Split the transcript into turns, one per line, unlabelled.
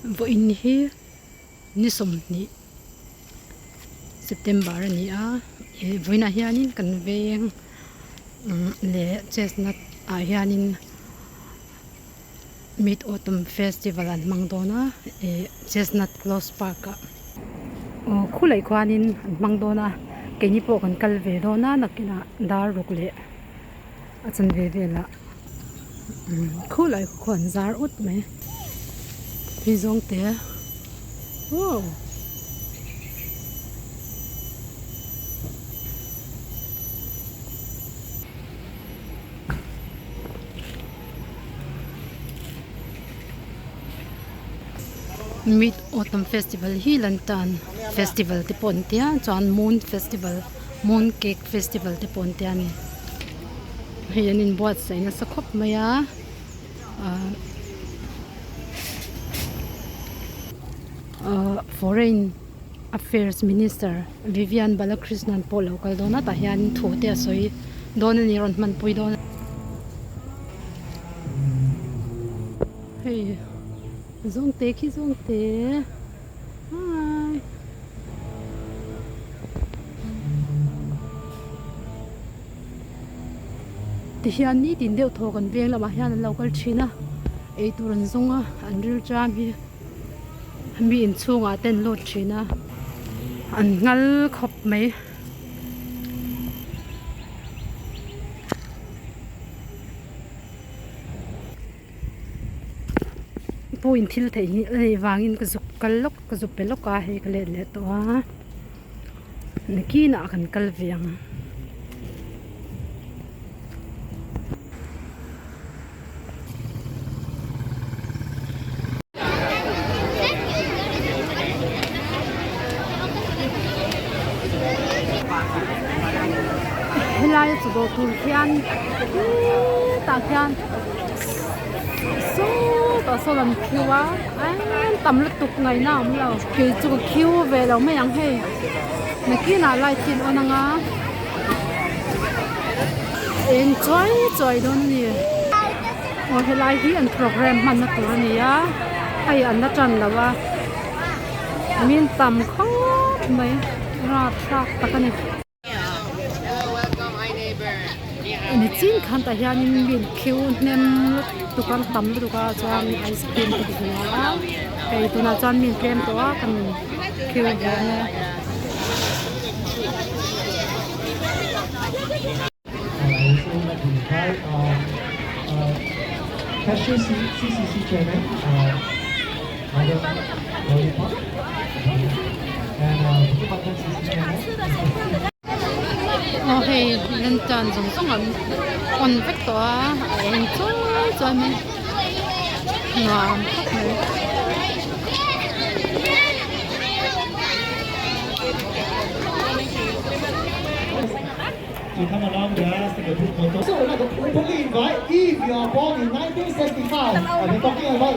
Vawiin hi ni sawmhnih September a ni a ih vawiinah hianin kan veng leh chestnut ah hianin mid autumn festival an hmang dawn a ih chestnut close park ah aw khulai khuanin an hmang dawn a keini pawh kan kal ve dawn a nakinah dar ruk leh a chanve velah. Khulai khu an zar ut mai hi zawng te wow mid autumn festival hi lantan festival te pawh an tia chuan moon festival moon cake festival te pawh an tia a ni. Hei an inbuatsaih nasa khawp mai a ahh ahh foreign affairs minister Vivian Balakrishnan pawh a lo kal dawn a tah hian thu te a sawi dawn a ni rawn hmanpui dawn a hei zawngte khi zawngte hi. Tihian nitin deuh thaw kan veng lamah hian an lo kal thin a eitur an zawng a an ril ṭam hi mi inchhungah te an lut thin a an nghal khawp mai. Pu in thil theih hi a neih vangin ka zuk kal lawk ka zuk pe lawk a hei ka let leh tawh a nakinah kan kal ve ang. Helai a chawdawh tur hian hetah hian sawtah sawn an khiu a an tam lutuk ngaihna a awm lo kei chu ka khiu ve lo mai ang hei nakinah light hi an on ang a eng chuai chuai dawn a ni aw helai hi an programme hmanna tur a ni a hei an la tan lo a min tam khawp mai rapthlak tak a ni. Ni chin khan tah hianin mi khiu hnem lutuk a tam lutuk a chuan ice cream te ka hmu a hei tunah chuan mi an tlem tawh a kan khiu ve ania. Aw hei lantern zawng zawng an on vek tawh a a eng chuai chuai mai nuam khawp mai.
To come along with us, take a group photo. So we'd like to openly invite if you are born in 1975, I'll be talking about.